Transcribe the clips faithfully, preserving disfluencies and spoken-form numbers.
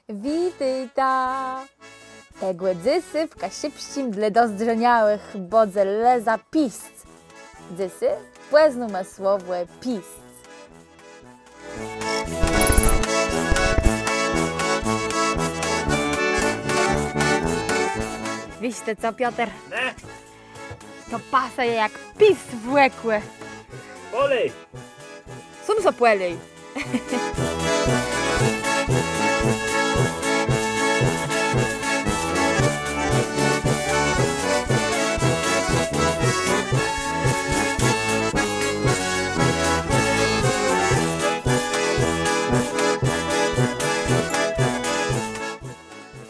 Witôjta! Tegò dzysô w Kaszëbsczim dlô dozdrzeniałëch bãdze le za piésc. Dzysô pòznómë słowò piésc. Wiész të co, Pioter? Nié. To pasëje jak piésc w òkò. Pòlej! Sóm so pòlej.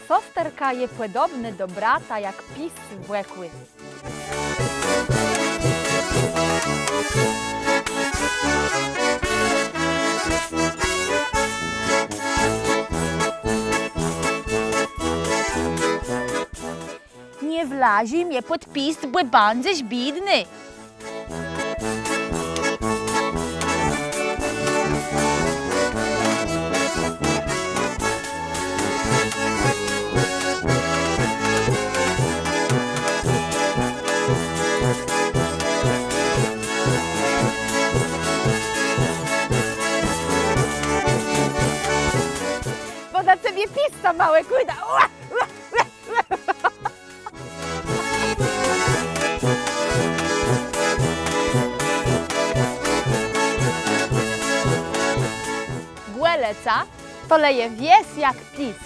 Sosterka je pòdobnô do brata jak piésc w òkò. Nie wlazë mie pòd piésc, bò bãdzesz biédny. Bò na cebie piésc małi, kùrda. Ła, ła, ła. Gòlëca to le je wies jak pies.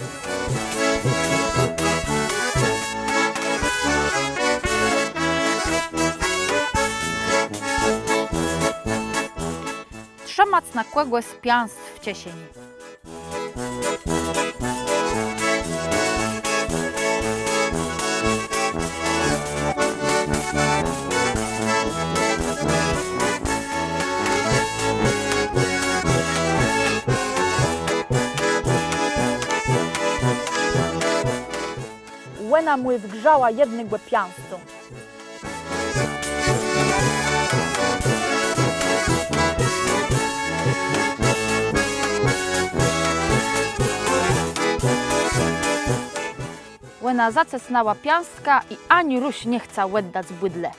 Trzëmac na kògòs piãsc w czeszeni. Òna mù wgrzała jednégò piãscą. Òna zacësnãła piãstka i ani rusz nie chca òddac bùdle.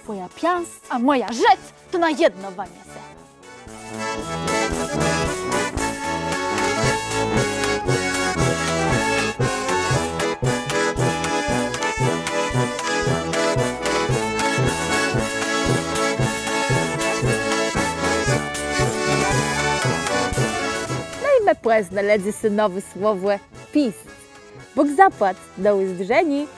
Twòja piãsc a mòja rzëc to na jedno wëniese. No i më pòznelë dzysô nowé słowò pies. Bóg zapłac, do ùzdrzeniô.